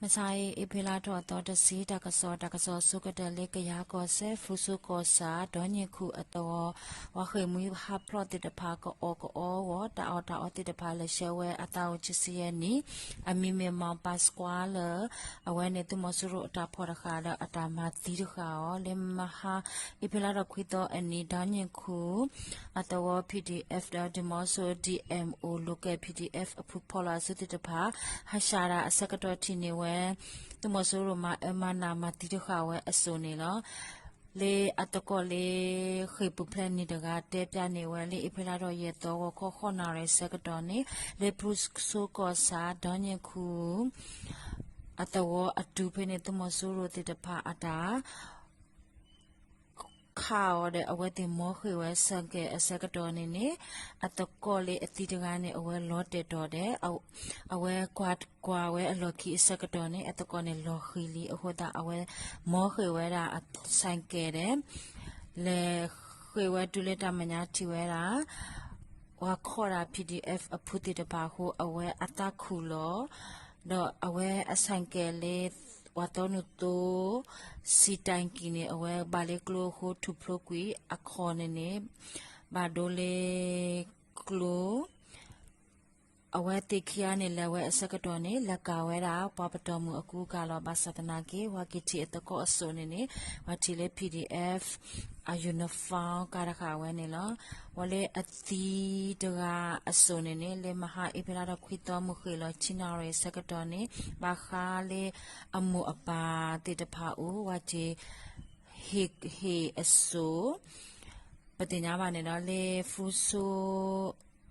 မုၢ်ဆါအံၤ အ့ဖြ့လါထီၣ်အသီတဆံ တၢ်ကစီၣ်, တၢ်ကစီၣ်အဆိကတၢၢ်လၢ ကယၤကီၢ်စဲၣ် ဖရူစိကီၢ်ဆၣ် ဒီနံၣ်ခူၣ်အသဝီ ပှၤဃ့ၢ်မှံဟးဖျိးသ့ၣ်တဖၣ် ကအီၣ်ကအီအဂီၢ် တၢ်အီၣ်တၢ်အီသ့ၣ်တဖၣ် လဲၤဆှၢဝဲအသးအိၣ် ခံဆံယဲၢ်နံၣ် အမံၤမ့ၢ် မီၣ်ပၣ်စကွါလၢ အဝဲန့ၣ် သုးမီၤစိရိၤအတၢ်ဖီၣ်တဃာ်ဒီးအတၢ်မၤသံတဃာ်အီၤ လၢမဟါ အ့ဖြ့လါထီၣ်ခွံသီအနံၤ ဒီနံၣ်ခူၣ် အသဝီ PDF ဒီး ဒီမီၤစိ ဒီအၣ်အိၣ် Local PDF အဖုဖီၣ်လီၤအစုသ့ၣ်တဖၣ် ဟးဆှဲးတၢ်အဆၢကတီၢ်ထံၣ်န့ၢ်ဝဲ သုးမီၤစိရိၤမၤအၢမၤနးမၤသံတဃာ်ဝဲအစိၣ်န့ၣ်လီၤ. လၢအသကိးလၢ ဃ့ၢ်ပူၤဖျဲးနံၤတဂၤ တဲပၠးန့ၢ်ဝဲလၢ အ့ဖြ့လါထီၣ်ယဲၢ်သီ ဂီၤခီဃိးနၣ်ရံၣ်ဆၢကတီၢ်န့ၣ် လၢဖရူစိကီၢ်ဆၣ် ဒီနံၣ်ခူၣ် အသဝီအတုၤဖဲန့ၣ် သုးမီၤစိရိၤသ့ၣ်တဖၣ်အတၢ် ခးအီၤဒီး အဝဲသ့ၣ်မီၤဃ့ၢ်ဝဲ ဆိုင်ကယ် အဆၢကတီၢ်န့ၣ်န့ၣ် အသကိးလၢအသံတဂၤန့ၣ် အဝဲလီၤတဲာ်တီၤဒီး အဝဲကွၢ်ဝဲအလီၢ်ခံအဆၢကတီၢ်န့ၣ် အသကိးန့ၣ်လီၤဃံၤလံအဃိသတး အဝဲမီၤဃ့ၢ်ဝဲဒၣ် ဆိုင်ကယ် ဒီး လဲၤဃ့ၢ်ဝဲတုၤလၢတၢ်မဲာ်ညါထံၣ်ဝဲဒၣ် ပှၤခီၣ်တၢ် PDF အဖုသ့ၣ်တဖၣ်အဃိ အဝဲအသးခုၣ်လီၤ ဒီးအဝဲအဆိုင်ကယ်လၢ ပှၤသီနုာ်သိ စံးတၢ်ကံၣ်န့ၣ် အဝဲဘၣ်လၢကျိအဃိ ထူၣ်ဖျိကွံာ်အခီၣ်န့ၣ်န့ၣ် ဘၣ်ဒိလၢကျိ အဝဲသ့ၣ်ခံဂၤန့ၣ် လဲၤဝဲအဆၢကတီၢ်န့ၣ် လဲၤကၤဝဲဒၣ် ပှၤပတီၢ်မုၢ်အကူအကၤလီၤ. ဘၣ်ဆၣ်သနာ်က့ ပှၤက့ၤထံၣ်အသကိးအစိၣ်န့ၣ်န့ၣ် ပှၤထံၣ်လၢ PDF အ uniform ကၤတဃာ်ဝဲန့ၣ်လီၤ. ဝံၤလၢအသံတဂၤအစိၣ်န့ၣ်န့ၣ် လၢမဟါအ့ဖြ့လါထီၣ်ခွံသီ မုၢ်ဃ့ၢ်လီၤ ခံနၣ်ရံၣ်ဆၢကတီၢ်န့ၣ် ဘၣ်ဃးလၢအမိၢ်အပၢ်သ့ၣ်တဖၣ်အိၣ် ပှၤထံၣ် ဟ့ၣ်ဟ့ၣ်အစိၣ် ပသ့ၣ်ညါဘၣ်န့ၣ်ဒီး လၢဖရူစိ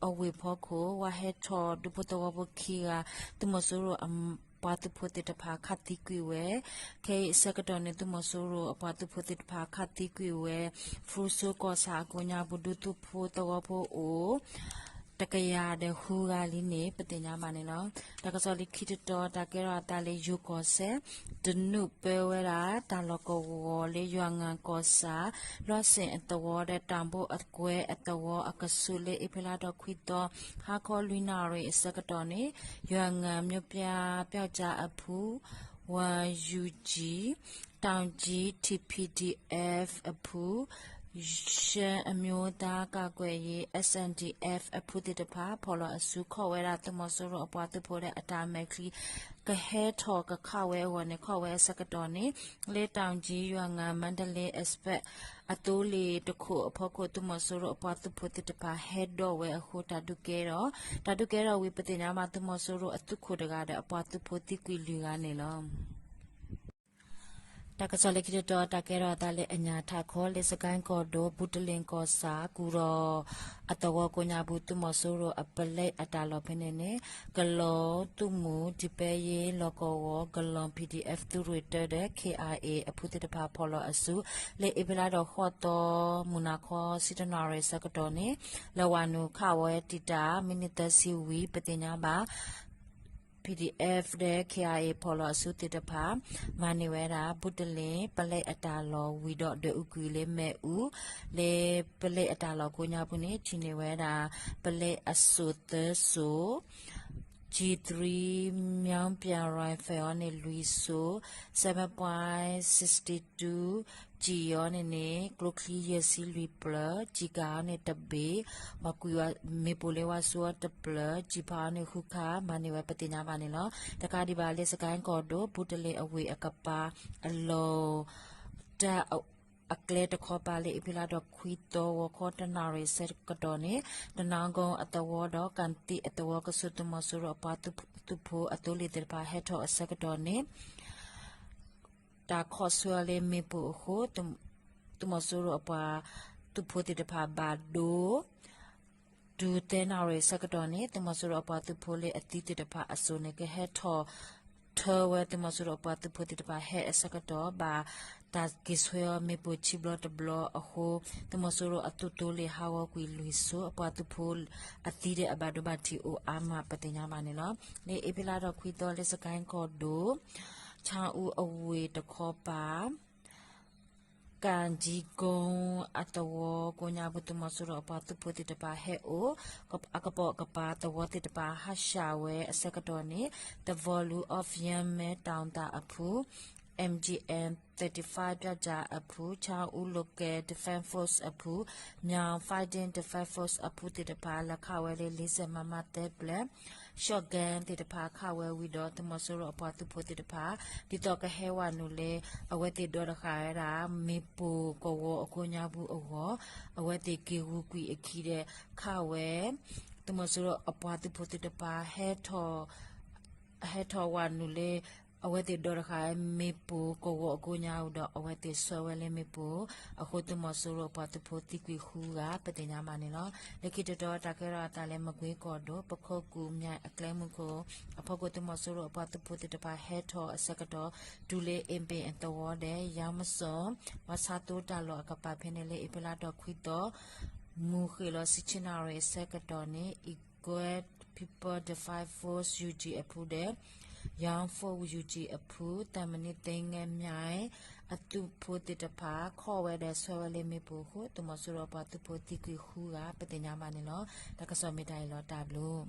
အဝ့ၢ်ဖီခိၣ် ပှၤဟဲထီၣ်ဒူဖိသဝီဖိခံဂၤ သုးမီၤစိရိၤအပှၤသုးဖိသ့ၣ်တဖၣ်ခးသံကွံာ်ဝဲ ခဲအံၤအဆၢကတီၢ်န့ၣ် သုးမီၤစိရိၤအပှၤသုးဖိသ့ၣ်တဖၣ်ခးသံကွံာ်ဝဲ ဖရူစိကီၢ်ဆၣ်အကိးညါပူၤ ဒူသုးဖိသဝီဖိအိၣ် တကယၤဒီးဃုဂၤလံန့ၣ် ပသ့ၣ်ညါဘၣ်န့ၣ်လီၤ. တၢ်ကစီၣ်လၢခံတတီၤ တၢ်ကဲထီၣ်အသးလၢယိၤကီၢ်စဲၣ် တနုာ်ပၢဝဲဒၣ် တၢ်လီၢ်ကဝီၤလၢယွၤငၢၣ်ကီၢ်ဆၣ် လွီၢ်စ့ၣ်အသဝီဒီး တၢ်ဘိအကွဲအသဝီအကဆူး လၢအ့ဖြ့လါထီၣ်ခွံသီ ဟါခီလွံၢ်နၣ်ရံၣ်အဆၢကတီၢ်န့ၣ် ယွၤငၢၣ် မျိုးပြပြောက်ကျားအဖု ဝါယူကီ တောင်ကြီး TPDF အဖု ရှမ်းအမျိုးသားကာကွယ်ရေး SNDF အဖုသ့ၣ်တဖၣ် ဖီၣ်လီၤအစု ခီၣ်ဝဲဒၣ်သုးမီၤစိရိၤအပှၤသုးဖိဒီးအတၢ်မဲာ်ချံ ကဟဲထီၣ်ကခးဝဲအဂီၢ်န့ၣ် ခီၣ်ဝဲအဆၢကတီၢ်န့ၣ် လၢ တောင်ကြီး ယွၤငၢၣ် မန္တလေး Express အသိလ့ၣ်တခိၣ်အဖီခိၣ် သုးမီၤစိရိၤအပှၤသုးဖိသ့ၣ်တဖၣ် ဟဲဒိးဝဲအဃိ တၢ်ဒုးကဲထီၣ် တၢ်ဒုးကဲထီၣ်ဝံၤ ပသ့ၣ်ညါဘၣ် သုးမီၤစိရိၤအသုးခိၣ်တဂၤဒီး အပှၤသုးဖိသံကွံာ်လွံၢ်ဂၤန့ၣ်လီၤ. တၢ်ကစီၣ်လၢခံတတီၤ တၢ်ကဲထီၣ်အသးလၢအညၣ်ထးခီ လၢစကဲၣ်ကီၢ်ဒိၣ် ဘူးတလ့ၣ်ကီၢ်ဆၣ် ကူၣ်ရီၣ်အသဝီကိးညါပူၤ သုးမီၤစိရိၤအပလဲအတၢ်လီၢ်ဖဲန့ၣ်န့ၣ် ကလီၤသုးမုၢ် ဒံပဲယ့ လီၢ်ကဝီၤ ကလီၤ PDF သုးရ့ၣ်တၢဒီး KIA အဖုသ့ၣ်တဖၣ်ဖီၣ်လီၤအစု လၢအ့ဖြ့လါထီၣ်ဃိးသီ မုၢ်နၤခီ ဆံတၢနၣ်ရံၣ်ဆၢကတီၢ်န့ၣ် လၢဝၤနုာ်ခးဝဲတံာ်တာ် မံးနံးသၢဆံဝံၤ ပသ့ၣ်ညါဘၣ် PDF ဒီး KIA ဖီၣ်လီၤအစုသ့ၣ်တဖၣ် မၤန့ၢ်ဝဲဒၣ် ဘူးတလ့ၣ် ပလဲအတၢ်လီၢ်ဝံၤဒီး ဒွဲၣ်အူကွံာ်လၢမ့ၣ်အူ လၢပလဲအတၢ်လီၢ်ကိးညါပူၤန့ၣ် ထံၣ်န့ၢ်ဝဲဒၣ် ပလဲအစိၣ်သၢစိၣ် G three မြောင်းပြန် rifle အီၤန့ၣ် လွံၢ်စိၣ် seven point sixty two ကျည်အီၤန့ၣ်န့ၣ် ကျိချံယဲၢ်ဆံလွံၢ်ပျၢၤ ကျည်ကာအီၤန့ၣ်တဘ့ၣ် ပှၤကွံာ်မ့ၣ်ပိၢ်လၢဝါဆူအီၤတပျၢၤ ကျည်ဖးအီၤန့ၣ်ဃုခါ မၤန့ၢ်ဝဲပသ့ၣ်ညါဘၣ်န့ၣ်လီၤ. တကးဒံးဘၣ်လၢ စကဲၣ်ကီၢ်ဒိၣ် ဘူးတလ့ၣ်အဝ့ၢ်အကပၤ အလီၢ် တၢ်အကျဲတခီပၤလၢ အ့ဖြ့လါထီၣ်ခွံသီ ဂီၤခီတနၣ်ရံၣ်ဆၢကတီၢ်န့ၣ် တနီၤကီၢ်အသဝီဒီး ကၣ်သံၣ်အသဝီကဆူး သုးမီၤစိရိၤအပှၤသုးဖိအသိလ့ၣ်သ့ၣ်တဖၣ်ဟဲထီၣ်အဆၢကတီၢ်န့ၣ် တၢ်ခီၣ်ဆၢအီၤလၢမ့ၣ်ပိၢ်အဃိ သုးမီၤစိရိၤအပှၤသုးဖိသ့ၣ်တဖၣ်ဘၣ်ဒိ တုၤသၢနၣ်ရံၣ်ဆၢကတီၢ်န့ၣ် သုးမီၤစိရိၤအပှၤသုးဖိလၢအသံသ့ၣ်တဖၣ်အစိၣ်န့ၣ် ကဟဲထီၣ်ထၢဝဲ သုးမီၤစိရိၤအပှၤသုးဖိသ့ၣ်တဖၣ်ဟဲအဆၢကတီၢ် ဘၣ်တၢ်က့ၤဆွဲအီၤမ့ၣ်ပိၢ်ခံဘျီတဘျီအဃိ သုးမီၤစိရိၤအသုးသိလ့ၣ်ဟးဂီၤကွံာ်လွံၢ်စိၣ် အပှၤသုးဖိအသံဒီးအဘၣ်ဒိဘၣ်ထံးအိၣ်အါမး ပသ့ၣ်ညါဘၣ်န့ၣ်လီၤ. လၢအ့ဖြ့လါထီၣ်ခွံသီလၢ စကဲၣ်ကီၢ်ဒိၣ် ဆၣ်အူအဝ့ၢ်တခီပၤ ကၣ်ကၠံကိ အသဝီကိးညါပူၤ သုးမီၤစိရိၤအပှၤသုးဖိသ့ၣ်တဖၣ်ဟဲအိၣ် အကပိာ်ကပၤသဝီသ့ၣ်တဖၣ်ဟးဆှဲးဝဲအဆၢကတီၢ်န့ၣ် တဝီလူ of ယဲမဲ တောင်သာ အဖု M G M thirty-five ပျၢ်ကၠၣ်အဖု ခၠါအူ Local Defense Force အဖု မြောင် Fighting Defense Force အဖုသ့ၣ်တဖၣ် လဲၤခးဝဲလၢ လေးဆယ် မမ သၢဖျၢၣ် shotgun သ့ၣ်တဖၣ်ခးဝဲဝံၤဒီး သုးမီၤစိရိၤအပှၤသုးဖိသ့ၣ်တဖၣ် ဒ်သိးကဟဲဝဲနုာ်လၢ အဝဲသ့ၣ်ဒီတဃာ်ဝဲဒၣ် မ့ၣ်ပိၢ်ကဝီၤအကိးညါပူၤအဂီၢ် အဝဲသ့ၣ်က့ၤဂုာ်ကွံာ်အခံဒီး ခးဝဲ သုးမီၤစိရိၤအပှၤသုးဖိသ့ၣ်တဖၣ် ဟဲထီၣ်ဝဲနုာ်လၢ အဝဲသ့ၣ်ဒီတဃာ် မ့ၣ်ပိၢ်ကဝီၤအကိးညါပူၤဒီး အဝဲသ့ၣ်ဆှၢဝဲလၢမ့ၣ်ပိၢ်အဃိ သုးမီၤစိရိၤအပှၤသုးဖိသံကွံာ်ဃုဂၤ ပသ့ၣ်ညါဘၣ်န့ၣ်လီၤ. လၢခံတတီၤ တၢ်ကဲထီၣ်အသးလၢ မကွ့ကီၢ်ဒိၣ် ပခိၣ်ကူၣ်မၠဲၣ်အကျဲမုၢ်ခိၣ်အဖီခိၣ် သုးမီၤစိရိၤအပှၤသုးဖိသ့ၣ်တဖၣ်ဟဲထီၣ်အဆၢကတီၢ် တုၤလၢအ့ဘ့ၣ်အသဝီဒီး ယါမစီၣ် ပှၤဆါသိတၢ်လီၢ်အကပၤ ဖဲန့ၣ်လၢအ့ဖြ့လါထီၣ်ခွံသီ မုၢ်ဃ့ၢ်လီၤ ဆံဆံနၣ်ရံၣ်အဆၢကတီၢ်န့ၣ် Equal People Defense Force U G အဖုဒီး Young Force U G အဖု သၢမံးနံးသ့ငဲမၠဲၣ် အသုးဖိသ့ၣ်တဖၣ် ခီဝဲဒီးဆှၢဝဲလၢမ့ၣ်ပိၢ်အဃိ သုးမီၤစိရိၤအပှၤသုးဖိသံကွံာ်ဃုဂၤ ပသ့ၣ်ညါဘၣ်န့ၣ်လီၤ. တၢ်ကစီၣ်မ့ၢ်တၢ်အံၤလီၤ တၢ်ဘျုး